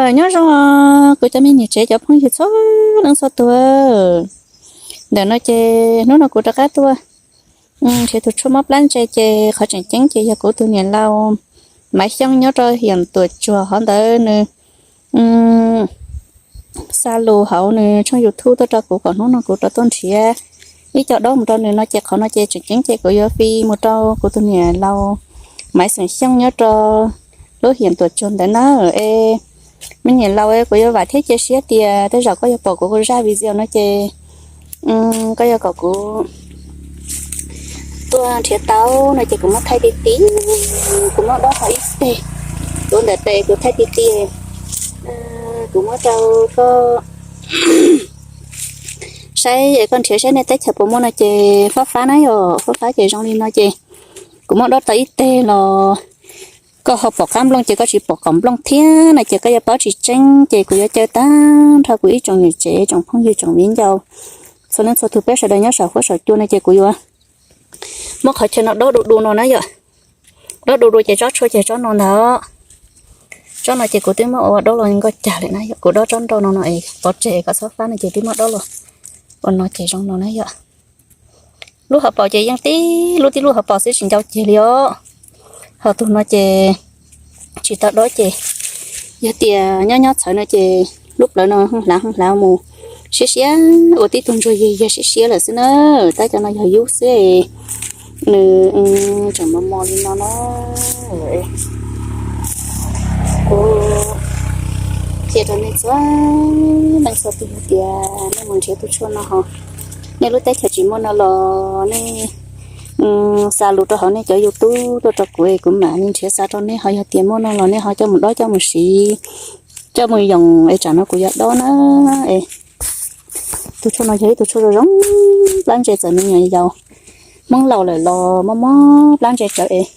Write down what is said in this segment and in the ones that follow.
Nyob zoo kuv cov me niam tsev cov phooj ywg txhua leej txhua tus. Ntawm no ces hnub no kuv rov qab tuaj nrhiav tus tshuaj mob plab ntse ces qhov tseem ceeb ces yog kuv tus niam laus Maiv Xyooj nyob rau Hiam Tuam Tsuag hov ntawd nws xa lus hauv nws tshooj YouTube tuaj rau kuv kom hnub no kuv rov tuaj nrhiav ib co dob mus rau nws no ces qhov no ces tseem ceeb ces kuv yuav fi mus rau kuv tus niam laus Maiv Xeem Xyooj nyob rau lub Hiam Tuam Tsuag ntawd na. Es me niam laus, kuv yuav vam thiab cia siab tias tej zaum koj yuav pom kuv zaj video no ces koj yuav kom kuv tuaj nrhiav tau no ces kuv muab thaij ti ti, kuv muab dob tau ib teg, kuv ntawm tes kuv thaij ti ti, kuv muab rau koj saib es koj nrhiav saib nej teb chaws puas muaj no ces fab fab na yom, fab fab ces zoo li no ces kuv muab dob tau ib teg los koj ho pom qab nplooj ces koj tsis pom kom nplooj thiab no ces koj yuav paub tsis tseeb ces kuv yuav caw tag nrho kuv ib tsoom niam tsev tsoom phooj ywg tsoom viv ncaus txhua leej txhua tus peb sawv daws nyob saum huab saum cua no ces kuv yuav muab qhov chaw no dob du du no na yom. Dob du du ces tsob tshuaj ces tsob no ntag. Tsob no ces kuv twb muab ua dob los nkauj cag lawm na yom, kuv dob tsob nrau no no es pov tseg kom txhob fab no ces twb muab dob los ua no ces zoo no na yom. Lub hauv paus ces yeej tib lub tib lub hauv paus xwb tsis ncau ceg li os. Ho tus no ces tsis tau dob ces yog tias nyob nyob txhawv no ces lub plawv no hlav hlav mus siab siab ua tib tug ntsuag yag yag siab siab lawm xwb na. Tab cov no yog yub xwb, nws tseem mos mos li no na. Kuv qhia rau nej txhua leej txhua tus tias nej mus nrhiav tus tshuaj no ho nej lub teb chaws tsis muaj no los nej xa lus rau hauv nej cov YouTube tuaj rau kuv, kuv mam li nrhiav xa rau nej. Ho yog tias muaj no los nej ho coj mus dob coj mus siv, coj mus yoos es tsam no kuv yuav dob na. Es tus tshuaj no yog ib tug tshuaj zoo zoo plab ntse txawm me nyuam yaus, Hmoob laus lawm los mob mob plab ntse tsawv es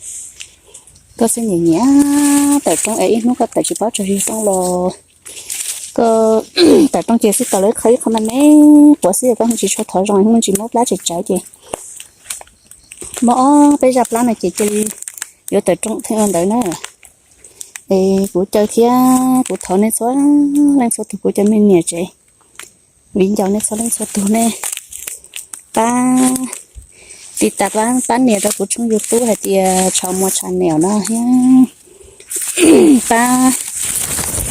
koj xwb nyiam nyiam tawm rooj es ib hnub koj tawm tsis paub tsawg zis rooj los koj tawm rooj ces xwb tawm lawv qhov ib qho me me quav xwb koj tsis tshua thov zoo hnub tsis mob plab tseem tsawv ces mob ob peb zaj plab no ces cia li yuav tawm rooj theej ua ntawd na. Es kuv caw thiab kuv thov nej txhua leej txhua tus kuv cov me niam tsev viv ncaus nej txhua leej txhua tus nej pab tiv tas pab nias rau kuv tshooj YouTube hais tias Tshav Muas Tshav Neum no thiab pab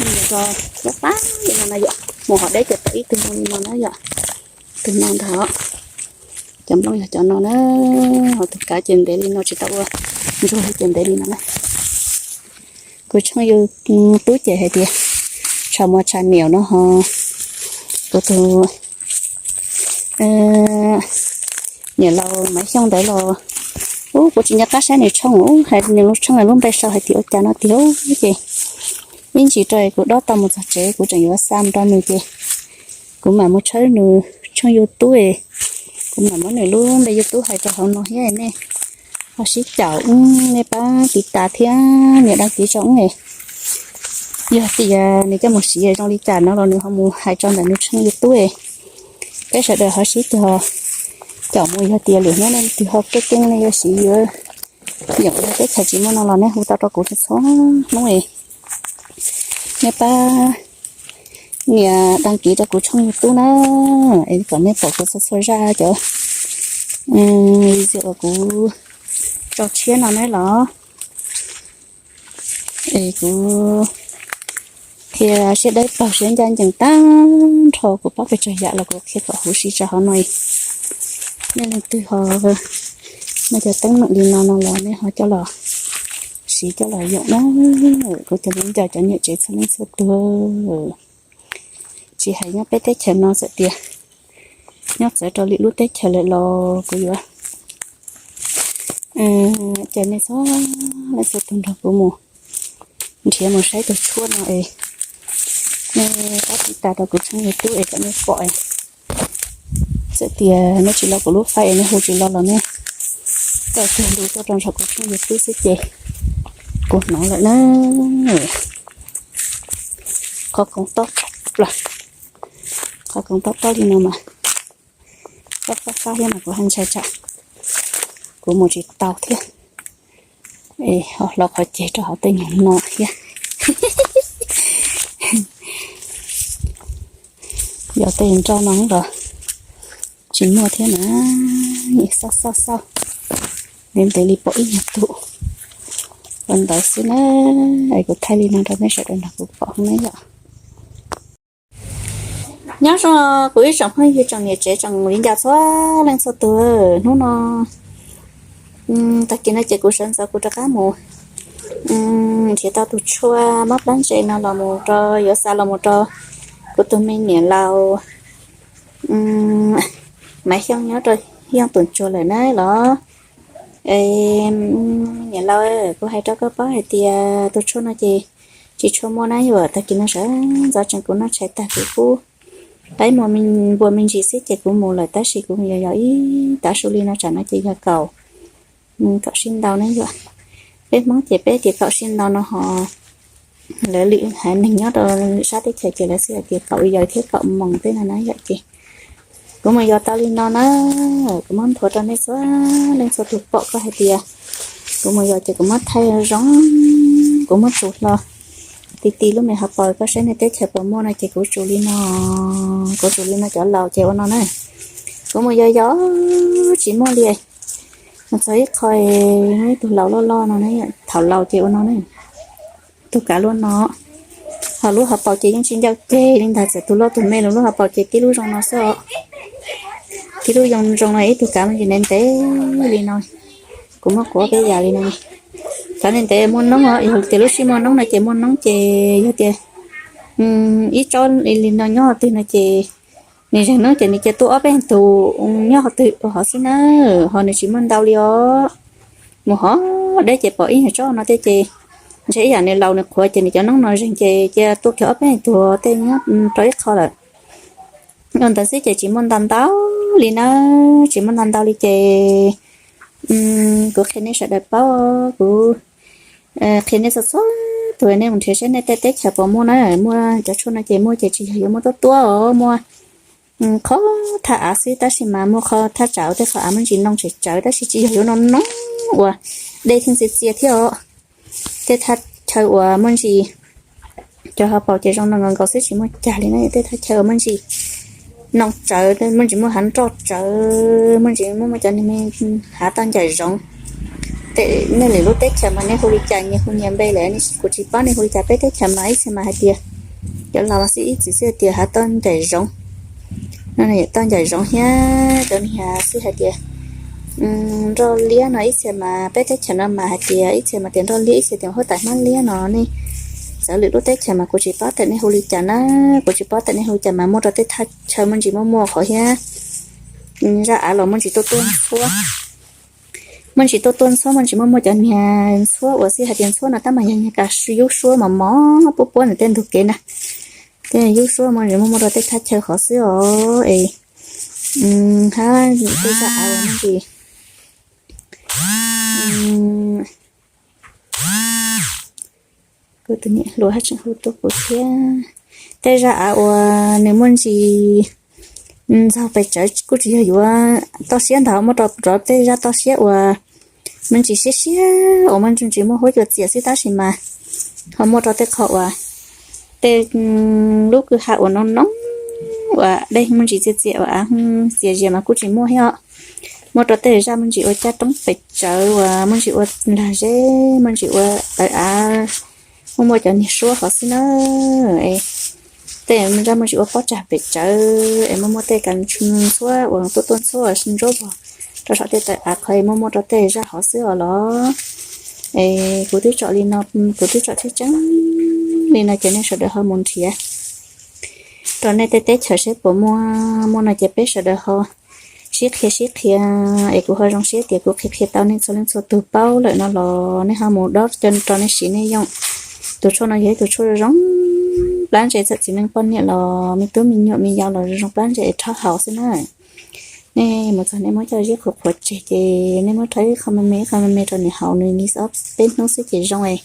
nias rau thiab pab li no no yom, mus hom deb ces tau ib tug zoo li no na yom. Tus no ntag, cov nplooj yog cov no na, ho tus kav ces ntev li no tsis tau ua ntsuag li ces ntev li no na. Kuv tshooj YouTube ces hais tias Tshav Muas Tshav Neum no ho kuv tus niam laus Maiv Xyooj ntawd los ub kuv tsis nco qab saib nws tshooj ub, hais nws lub tshooj lub npe sau hais tias ua cas no tiag ces ib ntsis rau kuv dob tau mus txog tsev kuv tseem yuav xa mus rau nws ces kuv mam mus tshawb nws tshooj YouTube, kuv mam muab nws lub npe YouTube hais rau hauv no thiab nej ho sib caum, nej pab tiv tas thiab nias đăng ký rau wb. Yog tias nws coj mus siv zoo li cas no los nws ho mus hais rau ntawm nws tshooj YouTube, peb sawv daws ho sib caum mus. Yog tias lwm hnub nej leej twg ho keej keej nej yuav siv yuav yoom teb chaws tsis muaj no los nej hu tau rau kuv txhua hnub. Nej pab nias đăng ký rau kuv tshooj YouTube na, es kom nej pom kuv txhua txhua zaj cov video uas kuv tso tshiab no na los. Es kuv qhia siab dawb paug siab ncaj ncees tag nrho, kuv paub pes tsawg yam los kuv qhia kom huv si rau hauv no. Nej leej twg ho muaj cov teeb meem li no no los nej ho coj los siv coj los yoom na. Kuv cov viv ncaus cov niam tsev txhua leej txhua tus, tsis hais nyob peb teb chaws no txawm tias nyob txawv rau lwm lub teb chaws lawm los kuv yuav caw nej txhua leej txhua tus nrog kuv mus nrhiav mus saib tus tshuaj no es nej pab tiv tas rau kuv tshooj YouTube es kom nej pom. Txawm tias nej tsis los kuv lub fai es nej hu tsis los los nej txawm tias lus tuaj rau nrog kuv tshooj YouTube xwb ces kuv hnov lawm na. Qhov koov tob, qhov koov tob tob li no mas tob fab fab thiab mas kuv haj ntshai tsam kuv mus tsis tau thiab. Es ho hlo qhov ceg rau hauv tej nyuag no thiab. Tej nroj no los tsis muaj thiab na, xauj xauj xauj, ntev ntev li pom ib nyuag tus ua ntawd xwb na. Es kuv thaij li no rau nej sawv daws nrog kuv pom na yom. Nyob zoo kuv ib tsoom phooj ywg tsoom niam tsev tsoom viv ncaus txhua leej txhua tus. Hnub no tag kis no ces kuv sawv ntxov kuv rov qab mus nrhiav tau tus tshuaj mob plab ntse no los mus rau, yuav xa los mus rau kuv tus me niam laus Maiv Xyooj nyob rau Xyooj tus ntsuag lawm na los. Niam laus, kuv hais rau koj paub hais tias tus tshuaj no ces tsis tshua muaj na yom. Tag kis no sawv ntxov tseem kuv noj tshais tag kuv pub qaib muag npua me ntsis xwb ces kuv mus lawm, tab sis kuv mus yos yos ib tav su li no tsam no ces yog kaum, kaum sib ntau na yom. Peb Hmoob ces peb tias kaum sib ntau no ho lawv lwm haiv neeg nyob rau sab teb chaws ces lawv xwb hais tias kaum yawg thiab kaum moos tej no na yom. Ces kuv mus yos tau li no na, kuv muab nthuav rau nej txhua leej txhua tus pom koj hais tias kuv mus yos ces kuv muab thaij zoo, kuv muab tsuv hlo ti ti lub me hauv paus koj saib nej teb chaws puas muaj no ces kuv tsuv li no, kuv tsuv li no cov laus ces ua no na. Kuv mus yos yos tsis muaj li, mus txog ib qho muaj ib tug laus loj loj no, thaum laus ces ua no na, tus kav luaj no, ho lub hauv paus ces yeej tsis ncaj ceg li ntag, txawm tus loj tus me los lub hauv paus ces tib lub zoo no xwb os. Tib lub zoo zoo no, ib tug kav me ntsis ntev ntev li no, kuv muab quav peb yam li no. Kav ntev ntev muaj noob os, yog tias lub sij muaj noob no ces muaj noob ces yog tias ib tsob li no nyob qhov twg no ces nws zeeg noob ces nws cia tuaj ob peb tug nyob qhov twg ua hov xwb na, ho nws tsis muaj ntau li os. Mus hov deb ces pom ib nyuag tsob no thiab ces ntshe ib yam nws laus nws qhuav ces nws cov noob no zeeg ces cia tuaj kiag ob peb tug tej nyob rau ib qho lawm. Ua ntawd xwb ces tsis muaj ntau ntau li na, tsis muaj ntau ntau li ces kuv qhia nej sawv daws paub, kuv qhia nej txhua txhua tus, nej mus nrhiav saib nej tej teb chaws puas muaj na. Muaj cov tshuaj no ces muaj ces tsis yog yuav muaj tuab tuab os, muaj qhov thaj av xwb tab sis mas muaj qhov thaj tsawv, tej qhov av muaj ntsis noo tsawv tsawv tab sis tsis yog yuav no no uas dej thiab txias txias thiab os. Tej thaj chaw uas muaj ntsis cov hauv paus ces zoo no nkaus nkaus xwb tsis muaj cas li na. Tej thaj chaw uas muaj ntsis noo tsawv, muaj ntsis muaj hav nroj tsawv, muaj ntsis muaj muaj cov hav toj ncaim zoov. Tej nej lwm lub teb chaws mas nej hu li cas, nyias hu nyias npe lawm, kuv tsis paub nej hu li cas. Peb teb chaws mas ib txhia mas hais tias, cov laus mas xwb ib txwm xwb hais tias hav toj ncaim zoov, toj ncaim zoov thiab cov niag xwb hais tias nroj liab no. Ib txhia mas peb teb chaws no mas hais tias, ib txhia mas tias nroj liab, ib txhia tias huab tais hmab liab no. Nej txawv lwm lub teb chaws mas kuv tsis paub tias nej hu li cas na, kuv tsis paub tias nej hu li cas mas muaj rau tej thaj chaw muaj ntsis muaj muaj qhov thiab zaj av los muaj ntsis tuaj tuaj ntxhuab, muaj ntsis tuaj tuaj ntxhuab, muaj ntsis muaj muaj cov niag ntxhuab uas xij hais tias ntxhuab no tab mas yog niag kav yub suab mos mos puab puab ntawm tej ntug kev na. Tej yub suab muaj ntsis muaj muaj rau tej thaj chaw qhov xwb os es hab tej zaj av uas muaj ntsis kuv tus niam hluas hab tseem hu tuaj kuv thiab. Tej zaj av uas nws muaj ntsis ntxaug pes tsawv kuj tsis yog yuav toj siab ntag, muaj rau rov tej zaj toj siab uas muaj ntsis siab siab uas muaj ntsis muaj huab cua txias xwb tab sis mas ho muaj rau tej qho uas tej lub kwj ha uas no no uas dej muaj ntsis txias txias uas av txias zias mas kuj tsis muaj thiab. Muaj rau tej zaj muaj ntsis ua caj roob pes tsawv uas muaj ntsis ua lag zeb, muaj ntsis ua tawv av, muaj muaj cov niag suab qhov xwb na. Tej zaj muaj ntsis ua pob tsag pes tsawv es muaj muaj tej kav ntxhuab uas tuaj tuaj ntxhuab uas ntsuab vog rau saum tej tawv av qhov es muaj muaj rau tej zaj qhov xwb os los. Es kuv twb tsom li no, kuv twb tsom tseeb tseeb li no ces nej sawv daws ho mus nrhiav rau nej tej teb chaws seb puas muaj, muaj no ces peb sawv daws ho sib qhia sib qhia es kuv ho zoo siab tias kuv qhia qhia tau nej txhua leej txhua tus paub lawm no los nej ho mus dob rau nej siv nej yooj. Tus tshuaj no yog ib tus tshuaj zoo plab ntse, txawm txiv neej poj niam los me tub me nyuam me yau los zoo plab ntse es rhaub haus xwb na. Nej mus txog nej muab coj ziab qhuav qhuav tseg ces nej muab rhaub ib qho me me ib qho me me rau nws haus nws li ob peb hnub xwb ces zoo es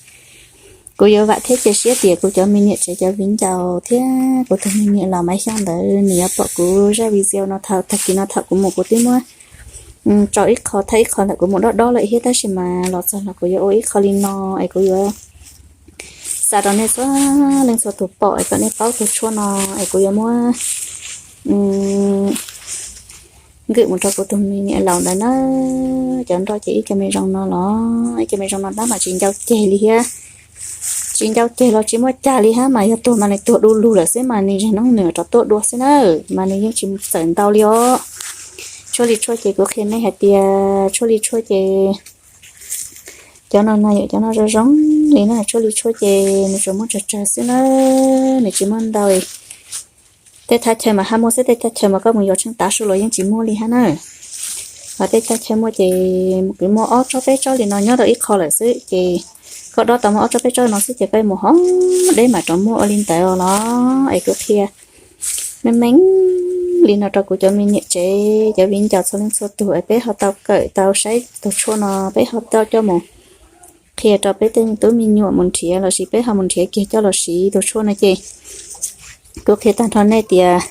kuv yuav vam thiab cia siab tias kuv cov me niam tsev cov viv ncaus thiab kuv tus me niam laus Maiv Xyooj ntawd nws yuav pom kuv zaj video no thaum tag kis no thaum kuv mus kuv twb muab tso ib qho thaj ib qho ntawm kuv mus dob dob lawm thiab tab sis mas los txog los kuv yuav ua ib qho li no es kuv yuav xa rau nej txhua leej txhua tus pom es kom nej paub tus tshuaj no es kuv yuav muab nkwm mus rau kuv tus me niam laus ntawd na. Cov nroj ces ib co me zoo no los, ib co me zoo no tab mas tsis ncau ceg li thiab. Tsis ncau ceg los tsis muaj cas li hab, mas yog tuag mas nws tuag du lug lawm xwb, mas nws zeeg noob nws rov tuaj dua xwb na, mas nws yeej tsis txawm ntau li os. Tshuaj li tshuaj ces kuv qhia nej hais tias tshuaj li tshuaj ces cov no na yom, cov no zoo zoo li na, tshuaj li tshuaj ces nws tsuas muaj tsawg tsawg xwb na, nws tsis muaj ntau. Tej thaj chaw mas haj muaj xwb, tej thaj chaw mas koj mus yos tsheej tav su los yeej tsis muaj li hab na. Ho tej thaj chaw muaj ces kuv muaj ob tsob peb tsob li no nyob rau ib qho lawm xwb, ces koj dob tau muaj ob tsob peb tsob no xwb ces koj mus hov deb mam rov muaj ua li ntawd os los. Es kuv qhia meej meej li no rau kuv cov me niam tsev cov viv ncaus txhua leej txhua tus es peb ho tau kawm tau saib tus tshuaj no, peb ho tau coj mus qhia rau peb tej tub me nyuam mus nrhiav lossis peb ho mus nrhiav kiag coj los siv tus tshuaj no ces kuv qhia tag nrho nej tias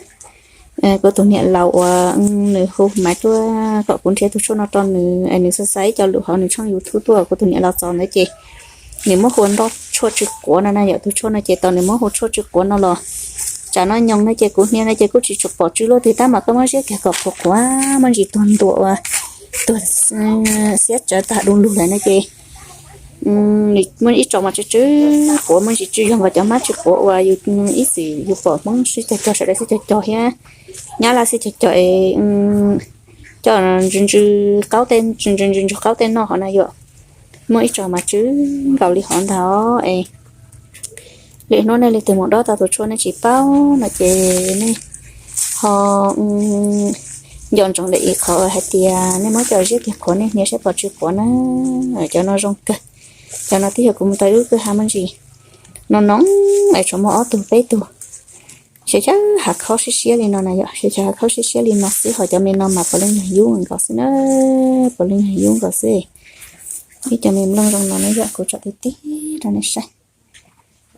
kuv tus niam laus uas nws hu Maiv tuaj kom kuv nrhiav tus tshuaj no rau nws es nws xa xa ib co lus hauv nws tshooj YouTube tuaj, kuv tus niam laus txaus ntawd ces nws muab hu ua nroj tshuaj tsw quav no na yom. Tus tshuaj no ces tau nws muab hu tshuaj tsw quav no los tsam no nyoos no ces kuv hnia no ces kuj tsis tshua pom tsw luaj twg tab mas koj muab ziab kiag kom qhuav qhuav muaj ntsis tuag ntua ua tuag xiab tsawv tag du lug lawm no ces nws muaj ib tsoom mas tsw tsw quav muaj ntsis tsw yog nkaus cov hmab tsw quav uas yus ib txwm yus pom Hmoob sib cog cog sawv daws sib cog cog thiab nyab laj sib cog cog es coj ntsw ntsw qaub tej, ntsw ntsw ntsw qaub tej noj hov na yom. Muaj ib tsoom mas tsw nkaus li hov ntag es lwm hnub nej leej twg mus dob tau tus tshuaj nej tsis paub no ces nej ho nco ntsoov daim ib qho hais tias nej muab coj ziab kiag qhuav nej hnia saib pom tsw quav na. Cov no zoo kawg. Cov no twb yog kuv mus tau ib lub kwj ha muaj ntsis no no es tshuav muaj ob tug peb tug xyov xyov hav khaub siab siab li no na yom, xyov xyov hav khaub siab siab li no xwb, ho cov me no mas puav leej yog yub nkaus xwb na, puav leej yog yub nkaus xwb. Ib cov me nplooj zoo no na yom, kuv tsom tib tib rau nej saib.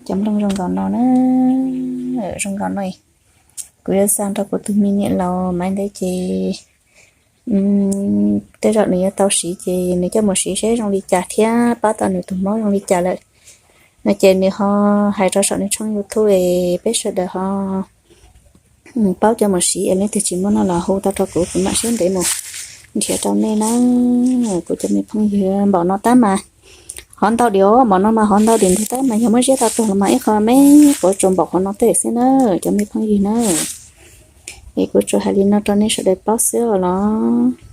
Cov nplooj zoo nkaus no na, zoo nkaus no. Kuv yuav xa rau kuv tus me niam laus Maiv ntawd ces tej zaum nws yuav tau siv ces nws coj mus siv seb zoo li cas thiab pab tau nws tus mob zoo li cas lawm no ces nws ho hais rau saum nws tshooj YouTube es peb sawv daws ho paub coj mus siv es leej twg tsis muaj no los hu tau rau kuv, kuv mam sib ntev mus nrhiav rau nej na. Kuv cov me phooj ywg, npaum no tab mas hov ntau diam, npaum no mas hov ntau diam ntag tab mas yog muab ziab tau tuag los mas ib qho me quav tsuas npaum qhov no tej xwb na, cov me phooj ywg na. Es kuv tsuas hais li no rau nej sawv daws paub xwb os los.